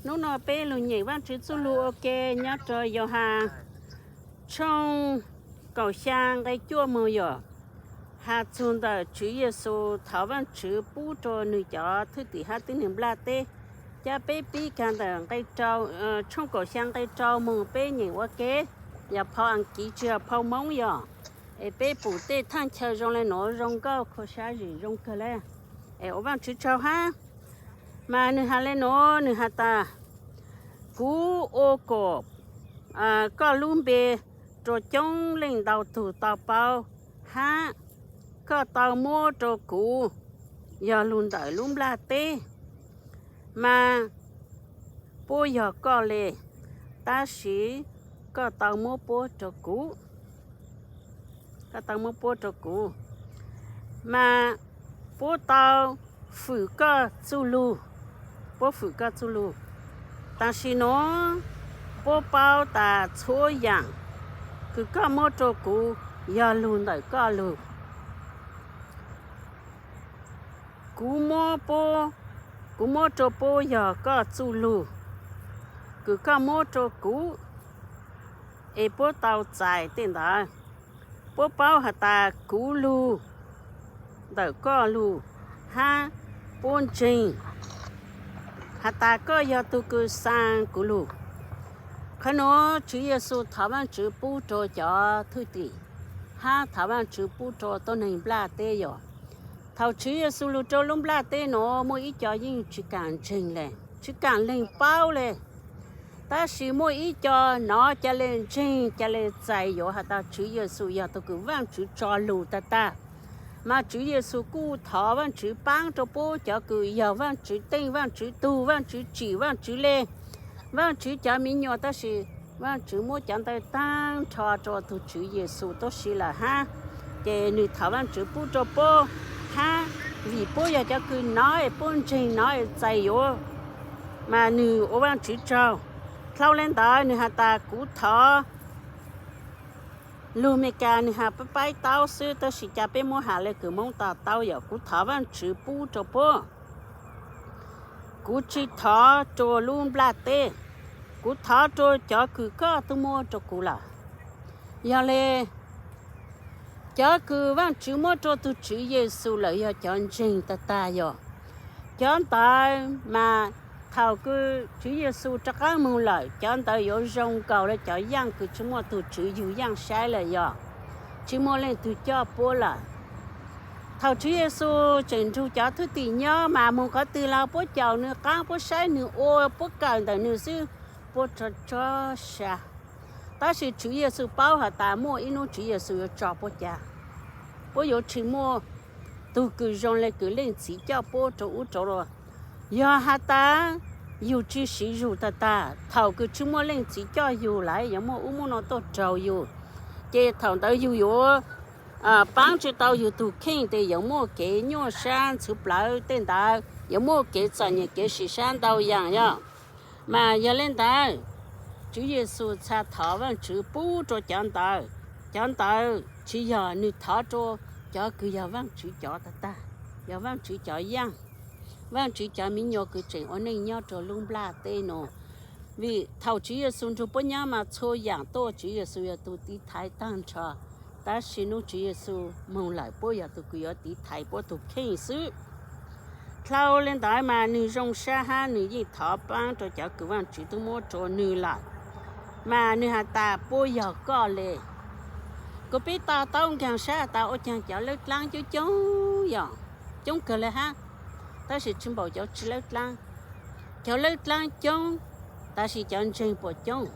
Hnub no peb lug nyeem Vaajtswv txuj lug ua ke nyob rua Yauhas tshooj kaum xyaa nqe cuaj moog yog has txug ntawm Tswv Yexus thov Vaajtswv pub rua nwg cov thwj tim hab tib neeg nplaj teb. Ca peb pib kag ntawm nqe rau, tshooj kaum xyaa nqe rau moog peb nyeem ua ke, yog phau Askiv tsi yog phau Moob yog. Es peb pum tej thaaj chaw zoo le nuav zoo nkauj, kho sab zim zoo kawg le. Es ua Vaajtswv tsaug hab. Mas nwg has le nuav, nwg has tas, kuv ua kom koj lub npe rua coob leej ntau tug tau paub, hab koj tau muab rua kuv yog lug ntawm lub nplaj teb, mas puab yog koj le, tab sis koj tau muab puab rua kuv, koj tau muab puab rua kuv, mas puab tau fwm koj txuj lug, puab fwm koj txuj lug. Tam sim nuav puab paub tas txhua yaam kws koj muab rua kuv yog lug ntawm koj lug. Kuv muab puab, kuv muab rua puab yog koj txuj lug kws koj muab rua kuv, es puab tau txais tej ntawd. Puab paub has tas kuv lug ntawm koj lug, hab puab ntseeg has tas koj yog tug kws xaa kuv lug. Qhov nuav Tswv Yexus thov Vaajtswv pub rua cov thwj tim, hab thov Vaajtswv pub rua tuab neeg nplaj teb yog, thaum Tswv Yexus lug rua lub nplaj teb nuav muaj ib co yeej tsi kaam ntseeg le, tsi kaam lees paub le. Tab sis muaj ib co nov ca le ntseeg, ca le txais yuav has tas Tswv Yexus yog tug kws Vaajtswv tso lug tag tag. Mas Tswv Yexus kuj thov Vaajtswv paab rua puab cov kws yog Vaajtswv teej, Vaajtswv tug, Vaajtswv tsim, Vaajtswv le, Vaajtswv cov miv nyuas, tab sis Vaajtswv muab cov ntawd taag nrho rua tug Tswv Yexus tuab si lawm hab. Ces nwg thov Vaajtswv pub rua puab hab, vim puab yog cov kws nov es puab ntseeg, nov es txais yuav, mas nwg ua Vaajtswv tsaug. Dlhau le ntawd nwg has tas kuv thov lug Meskas nwg has paib taub xwb, tab sis ca peb muab has le kws Moob to taub yog kuv thov Vaajtswv pub rua puab. Kuv tsi thov rua lub nplaj teb, kuv thov rua cov kws koj tub muab rua kuv lawm. Yog le, cov kws Vaajtswv muab rua tug Tswv Yexus lawm yog cov ntseeg tag tag yog. Cov ntawd mas thaum kws Tswv Yexus rov qaab moog lawm, cov ntawd yuav zoo nkaus le cov yaaj kws tsi muaj tug tswv yug yaaj saib lawm yog, tsi muaj leej twg coj puab lawm. Thaum Tswv Yexus tseem nrug cov thwj tim nyob mas moog qhov twg los puab caum nwg qaab, puab saib nwg ua, puab kawm ntawm nwg xwb, puab tso tso sa. Tab sis Tswv Yexus paub has tas muaj ib nub Tswv Yexus yuav tso puab caa. Puab yuav tsi muaj tug kws zoo le kws leej txiv coj puab rua ub rua no. Yog has tas yug tsi siv zug tag tag, thaum kws tsi muaj leej txiv coj yug lawm yuav muaj ub muaj no tuaj raug yug, ces thaum ntawd yug yuav paab tsi tau yug tug kheej, tes yuav muaj kev nyuaj sab ntxhwv plawv tej ntawd, yuav muaj kev txom nyem kev sim sab ntau yaam yog. Mas yog le ntawd, Tswv Yexus txha thov Vaajtswv pub rua cov ntawd. Cov ntawd tsi yog nwg thov rua cov kws yog Vaajtswv cov tag tag, yog Vaajtswv cov yaaj, Vaajtswv cov miv nyuas kws tseem ua neej nyob rua lub nplaj teb no. Vim thaum Tswv Yexus nrug puab nyob mas txhua yaam tuaj Tswv Yexus yog tug tiv thaiv taag nrho. Tab sis nub Tswv Yexus moog lawm puab yog tug kws yuav tiv thaiv puab tug kheej xwb. Dlhau le ntawd mas nwg zoo sab hab nwg yeej thov paab rua cov kws Vaajtswv tub muab rua nwg lawm. Mas nwg has tas puab yog koj le. Kuv pib to taub nkaag sab tas ua caag cov lawb dlaab coob coob yog, coob kawg le hab, tab sis tsi npaum cov tsi lawb dlaab. Cov lawb dlaab coob, tab sis cov ntseeg puas coob?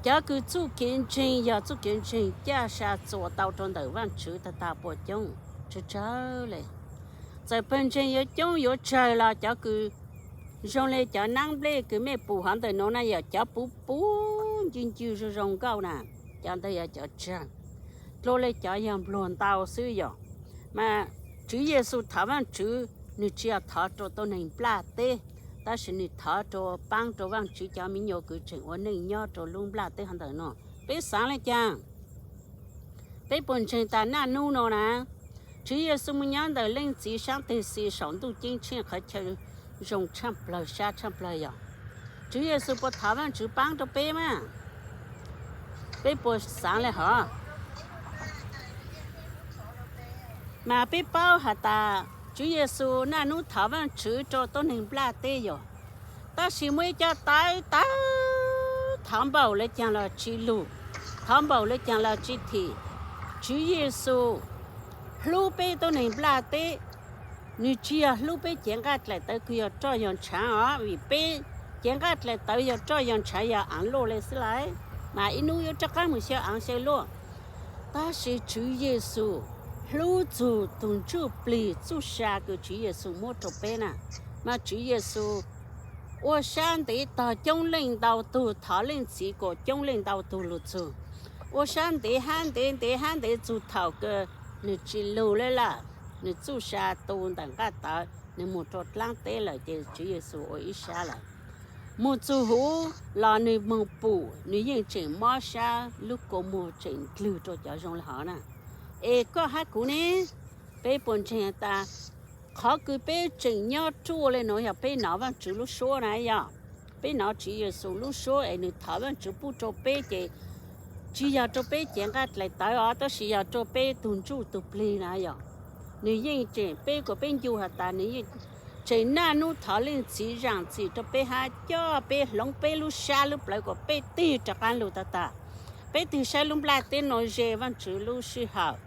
Cov kws txuj kev ntseeg yog txuj kev ntseeg caj sa txuas tau rua ntawm Vaajtswv tag tag puas coob? Tsawg tsawg le. Txawm pawg ntseeg yuav coob yuav tsawg los cov kws zoo le cov naab nplej kws mej pum hov ntawm nuav na yog cov puv puv ncwg ncwg zoo zoo nkauj na, cov ntawd yog cov tsawg, dlua le cov yog npluag ntau xwb yog. Mas Tswv Yexus thov Vaajtswv, nwg tsi yog thov rua tuab neeg nplaj teb, tab sis nwg thov rua paab rua Vaajtswv cov miv nyuas kws tseem ua neej nyob rua lub nplaj teb hov ntawm no. Peb xaav le caag? Peb puas ntseeg tas naj nub no na, Tswv Yexus moog nyob ntawm Leej Txiv saab teg xis saum ntuj ceeb tsheej qhov chaw zoo tshaaj plawg sab tshaaj plawg yog? Tswv Yexus puas thov Vaajtswv paab rua peb mas? Peb puas xaav le hov? Mas peb paub has tas Tswv Yexus naj nub thov Vaajtswv rua tuab neeg nplaj teb yog, tab sis muaj ib co tawv tawv thov npaum le caag los tsi lug, thov npaum le caag los tsi thim. Tswv Yexus hlub peb tuab neeg nplaj teb, nwg tsi yog hlub peb cev nqaj dlaim tawv kws yog roj yog ntshaav os, vim peb cev nqaj dlaim tawv yog roj yog ntshaav yog aav luaj le xwb lawm, mas ib nub yuav rov qaab moog xyaw aav xyaw luaj. Tab sis Tswv Yexus hlub txug tug ntsuj plig txuj sa kws Tswv Yexus muab rua peb na. Mas Tswv Yexus ua sab ntev tog coob leej ntau tug, thov leej txiv kuas coob leej ntau tug lug txug, ua sab ntev hab ntev ntev hab ntev txug thaum kws nwg tsi lug le lawm, nwg txuj sa tu ntawm nqaj tawv, nwg moog rua dlaab teb lawm ces Tswv Yexus ua ib sab lawm. Moog txug huv los nwg moog pum, nwg yeej tseem mob sab, lub kua muag tseem ndlwg rua cov zoo le hov na. Es koj hab kuv ne, peb puas ntseeg tas qhov kws peb tseem nyob ruaj le nuav yog peb nov Vaajtswv lub suab na yog? Peb nov Tswv Yexus lub suab es nwg thov Vaajtswv pub rua peb ces tsi yog rua peb cev nqaj dlaim tawv os, tab sis yog rua peb tug ntsuj tug plig na yog. Nwg yeej tseem, peb kuas peb ncu has tas nwg yeej tseem naj nub thov leej txiv zaam txim rua peb hab coj peb hloov peb lub sab lub plawv kuas peb tig rov qaab lug tag tag. Peb tig saib lub nplaj teb nuav ze Vaajtswv lub sij hawm,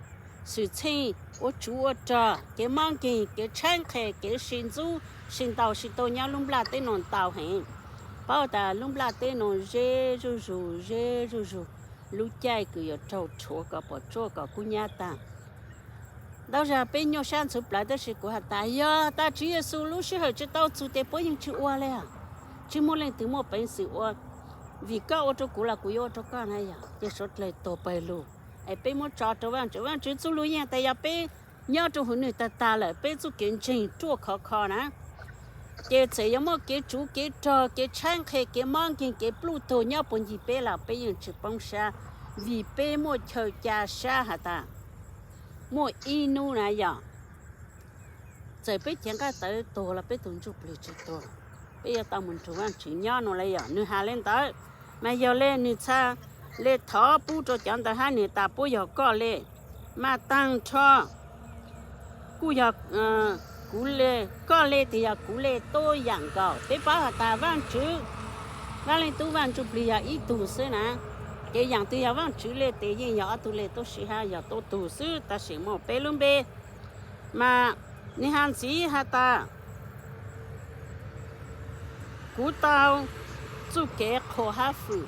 xwm txheej ua tsuv ua rog, kev mob nkeeg, kev tshaib nqhis, kev sib ntxub sib ntaus sib tua nyob lub nplaj teb nuav ntau heev. Paub tas lub nplaj teb nuav ze zuj zug ze zuj zug, lub caij kws yuav raug rhuav kom pom tsuaj kom kub nyab taag. Ntau zag peb nyuaj sab ntxhuv plawv tab sis kuv has tas yog tas Tswv Yexus lub sij hawm tsi tau txug ces puab yeej tsi ua le. Tsi muaj leej twg muaj peev xwm ua, vim koj ua rua kuv los kuv yuav ua rua koj na yog. Ces suav dlawg tuag pawg lug, es peb muab tso rua Vaajtswv, Vaajtswv txuj lug yeej tas yog peb nyob rua huv nwg tag tag lawm, peb txuj kev ntseeg ruaj khov kho na. Ces txawm yuav muaj kev tsuv kev rog, kev tshaib nqhis, kev mob nkeeg, kev pluj tuag nyob puag ncig peb los peb yeej tsi poob sab, vim peb muaj chaw ca sab has tas muaj ib nub na yog, txawm peb cev nqaj tawv tuag los peb tug ntsuj plig tsi tuag, peb yuav tau moog nrug Vaajtswv nyob no le yog. Nwg has le ntawd, mas yog le nwg txha le thov pub rua cov ntawd hab nwg tas puab yog koj le, mas taag nrho kuj yog kuv le, koj le tes yog kuv le tuab yaam nkaus. Peb paub has tas Vaajtswv, Vaaj Leej Tub Vaaj Ntsuj Plig yog ib tug xwb na, ces yaam twg yog Vaajtswv le tes yeej yog ob tug le tuab si hab yog tuab tug xwb, tab sis muaj peb lub npe. Mas nwg has ntxiv has tas kuv tau txuj kev qhuas hab fwm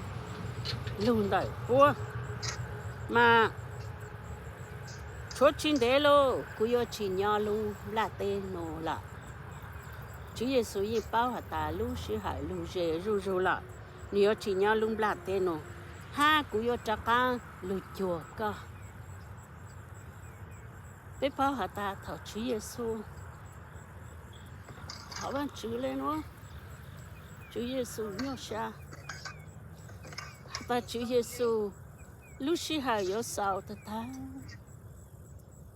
lug ntawm puab, mas tshuav tsi ntev lauj kuv yuav tsim nyog lub nplaj teb nuav lawm. Tswv Yexus yeej paub has tas lub sij hawm lug ze zuj zug lawm, nwg yuav tsim nyog lub nplaj teb nuav, hab kuv yuav rov qaab lug cuag koj. Peb paub has tas thaum Tswv Yexus thov Vaajtswv le nuav, Tswv Yexus nyuaj sab, has tas Tswv Yexus lub sij hawm yuav xaus tag tag,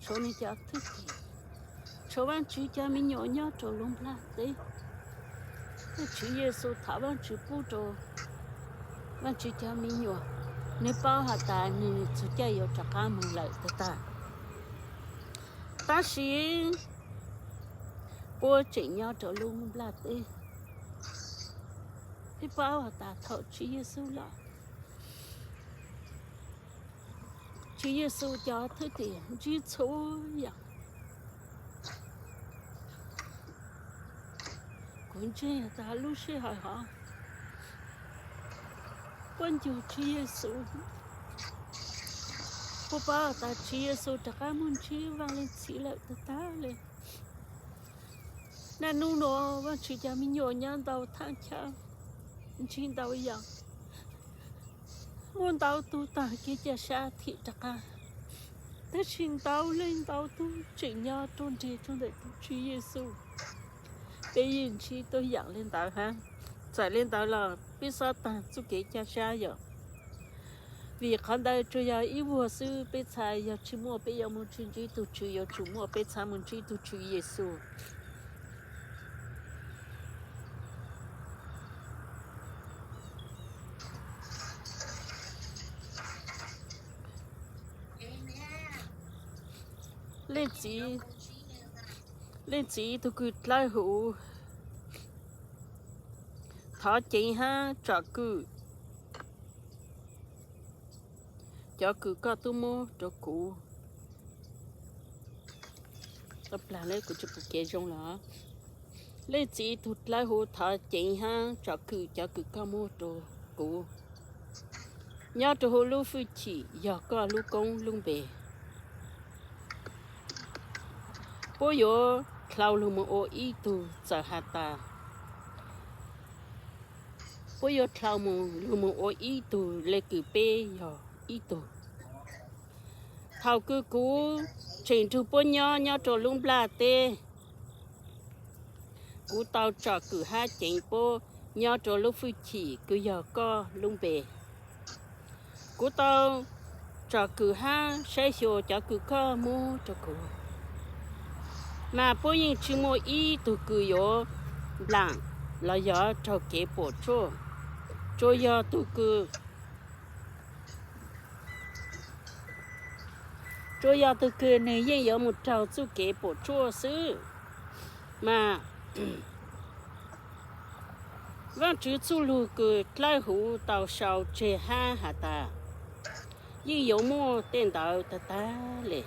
tshuav nwg cov thwj tim, tshuav Vaajtswv cov me nyuam nyob rua lub nplaj teb. Tab Tswv Yexus thov Vaajtswv pub rua Vaajtswv cov me nyuam, nwg paub has tas nwg txug caij yuav rov qaab moog lawm tag tag. Tab sis puab tseem nyob rua lub nplaj teb. Peb paub has tas thaum Tswv Yexus los, Tswv Yexus cov thwj tim ntsib txhua yaam. Kuv ntseeg tas lub sij hawm hov puab ncu Tswv Yexus, puab paub tas Tswv Yexus rov qaab moog ntsib Vaaj Leej Txiv lawm tag tag le. Naj nub nuav Vaajtswv cov me nyuam nyob ntau thaaj chaw, ntsib ntau yaam, muaj ntau tug taag kev ca sab thim rov qaab, tab sis ntau leej ntau tug tseem nyob rua nreg rua ntawm tug Tswv Yexus. Peb yeej ntsib tuab yaam le ntawd hab. Txawm le ntawd los peb xob taag txuj kev ca sab yom, vim qhov ntawd tsuas yog ib vuag xwb, peb txha yog tsi muaj peb yuav moog tsi ntsib tug Tswv, yuav tsum muaj peb txha moog ntsib tug Tswv Yexus. Leej txiv, leej txiv tug kws dlawb huv, thov ceev hab tsom kwm cov kws koj tub muab rua kuv. Kuv tsis pum kev zoo los. Leej txiv tug dlawb huv, thov ceev hab tsom kwm cov kws koj muab rua kuv. Nyob rua huv lub fwj chim yog koj lub koob lub npe. Puab yuav dlhau lug moog ua ib tug txawm has tas, puab yuav dlhau lug moog ua ib tug le kws peb yog ib tug. Thaus kws kuv tseem nrug puab nyob nyob rua lub nplaj teb, kuv tau tsom kwm hab ceev puab nyob rua lub fwj chim kws yog koj lub npe. Kuv tau tsom kwm hab saib xyuas cov kws koj muab rua kuv, mas puab yeej tsi muaj ib tug kws yuav nplaam los yog raug kev puam tsuaj. Tsuas yog tug kws, tsuas yog tug kws nwg yeej yuav moog raug txuj kev puam tsuaj xwb. Mas Vaajtswv txuj lug kws dlawb huv tau sau tseg hab has tas, yeej yuav muaj tej ntawd tag tag le.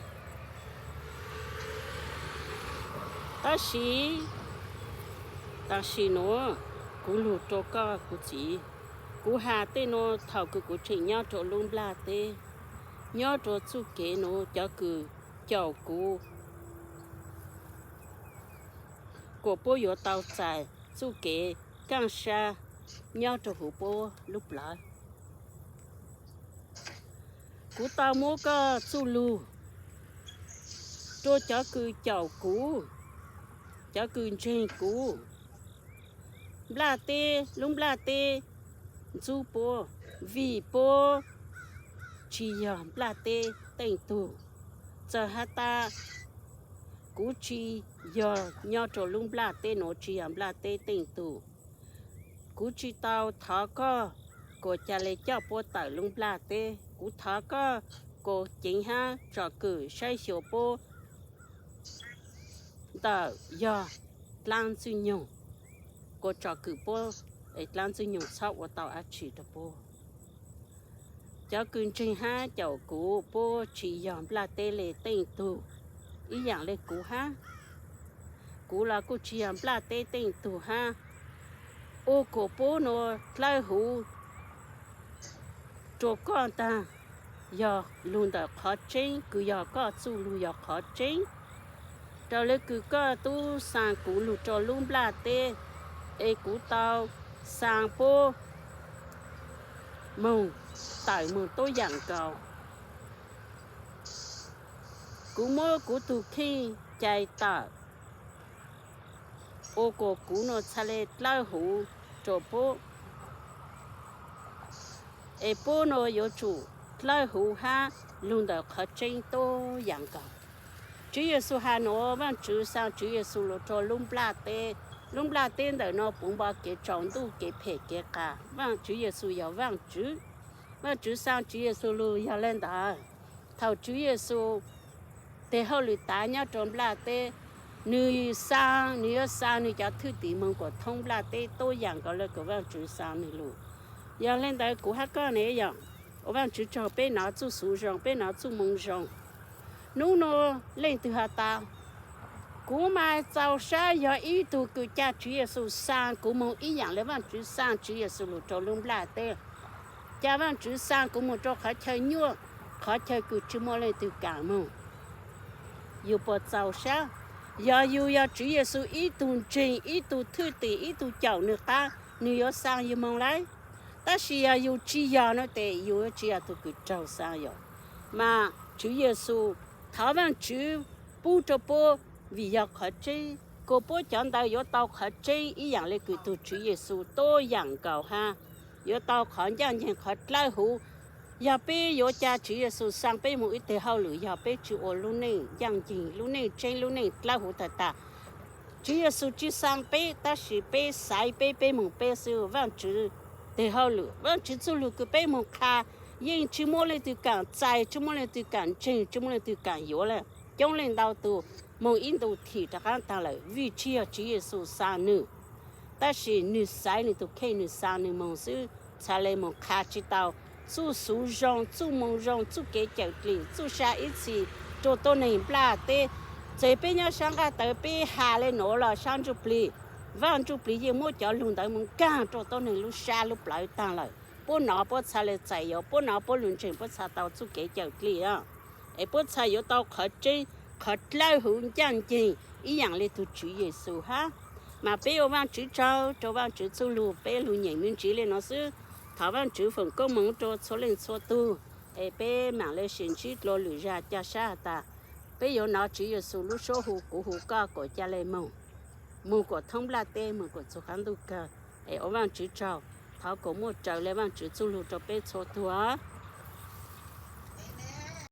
Tab sis, tam sim nuav kuv lug rua koj kuv txiv, kuv has tej nuav thaus kws kuv tseem nyob rua lub nplaj teb, nyob rua txuj kev nuav cov kws caum kuv, kuas puab yuav tau txais txuj kev kaaj sab nyob rua huv puab lub plawv. Kuv tau muab koj txuj lug rua cov kws caum kuv, cov kws ntseeg kuv. Nplaj teb, lub nplaj teb ntxub puab, vim puab tsi yog nplaj teb teej tug. Txawm has tas kuv tsi yog nyob rua lub nplaj teb nuav, tsi yog nplaj teb teej tug, kuv tsi tau thov koj kuas ca le coj puab tawm lub nplaj teb. Kuv thov koj kuas ceev hab tsom kwm saib xyuas puab ntawm yog dlaab ntxwg nyoog, kuas tsom kwm puab es dlaab ntxwg nyoog txhob ua tau dlaab tsi rua puab. Cov kws ntseeg hab caum kuv, puab tsi yog nplaj teb le teej tug ib yaam le kuv hab. Kuv los kuj tsi yog nplaj teb teej tug hab. Ua kuas puab nuav dlawb huv rua koj taag, yog lug ntawm qhov tseeb, kws yog koj txuj lug yog qhov tseeb. Raws le kws koj tub xaa kuv lug rua lub nplaj teb, es kuv tau xaa puab moog tawm moog tuab yaam nkaus. Kuv muab kuv tug kheej cais tawm, ua kuas kuv nuav txhaj le dlawb huv rua puab, es puab nuav yuav tsum dlawb huv hab lug ntawm qhov tseeb tuab yaam nkaus. Tswv Yexus has nuav, Vaajtswv xaa Tswv Yexus lug rua lub nplaj teb. Lub nplaj teb ntawm nuav puv npo kev tsaus ntuj, kev phem kev qas. Vaaj Tswv Yexus yog Vaajtswv. Vaajtswv xaa Tswv Yexus lug yog le ntawd. Thaus Tswv Yexus tes hauj lwm tav nyob rua nplaj teb, nwg xaa, nwg yuav xaa nwg cov thwj tim moog kuas thoob nplaj teb tuab yaam nkaus le kws Vaajtswv xaa nwg lug. Yog le ntawd kuv hab koj ne yog, ua Vaajtswv tsaug peb nov txuj xuv zoo, peb nov txuj moo zoo. Nub nuav leej twg has tas, kuv mas txaus sab yog ib tug kws ca Tswv Yexus xaa kuv moog ib yaam le Vaajtswv xaa Tswv Yexus lug rua lub nplaj teb. Ca Vaajtswv xaa kuv moog rua qhov chaw nyuaj, qhov chaw kws tsi muaj leej twg kaam moog. Yug puas txaus sab? Yog yug yog Tswv Yexus ib tug ntseeg, ib tug thwj tim, ib tug caum nwg qab, nwg yuav xaa yug moog lauj. Tab sis yog yug tsi yog no tes yug tsi yog tug kws raug xaa yog. Mas Tswv Yexus, thov Vaajtswv pub rua puab, vim yog qhov tseeb, kuas puab cov ntawd yuav tau qhov tseeb ib yaam le kws tug Tswv Yexus tuab yaam nkaus hab, yuav tau qhov ncaaj nceeg qhov dlawb huv. Yog peb yuav ca Tswv Yexus xaa peb moog ib teg hauj lwm, yog peb tsi ua lub neej ncaaj nceeg, lub neej tseeb, lub neej dlawb huv tag tag. Tswv Yexus tsi xaa peb, tab sis peb xaiv peb, peb moog peb xwb. Vaajtswv teg hauj lwm, Vaajtswv txuj lug kws peb moog qha, yeej tsi muaj leej twg kaam txais, tsi muaj leej twg kaam ntseeg, tsi muaj leej twg kaam yuav le. coob leej ntau tus moog ib ntus thim rov qaab taag lawm vim tsi yog Tswv Yexus xa nwg. Tab sis nwg xaiv nwg tug kheej, nwg xa nwg moog xwb, txhad le moog qha tsi tau txuj xuv zoo, txuj moo zoo, txuj kev cawm dlim, txuj sa ib txhis rua tuab neeg nplaj teb. Txawm peb nyob saab nqaj tawv, peb has le nuav los saab ntsuj plig, Vaaj Ntsuj Plig yeej muab cov lug ntawd moog nkaag rua tuab neeg lub sab lub plawv taag lawm. Puab nov puab txhad le txais yuav, puab nov puab lug ntseeg puab txhad tau txuj kev cawm dlim os. Es puab txhad yuav tau qhov tseeb, qhov dlawb huv ncaaj nceeg ib yaam le tug Tswv Yexus hab. Mas peb ua Vaajtswv tsaug rua Vaajtswv txuj lug, peb lug nyeem me ntsiv le nuav xwb. Thov Vaajtswv foom koob moov rua txhua leej txhua tug, es peb maam le sim ntsib dlua lwm zag ca sab has tas peb yuav nov Tswv Yexus lub suab hu, kuv hu koj kuas ca le moog, moog kuas thoob nplaj teb, moog kuas txug qaab ntuj kawg. Es ua Vaajtswv tsaug, thov kuas muaj raws le Vaajtswv txuj lug rua peb txhua tug.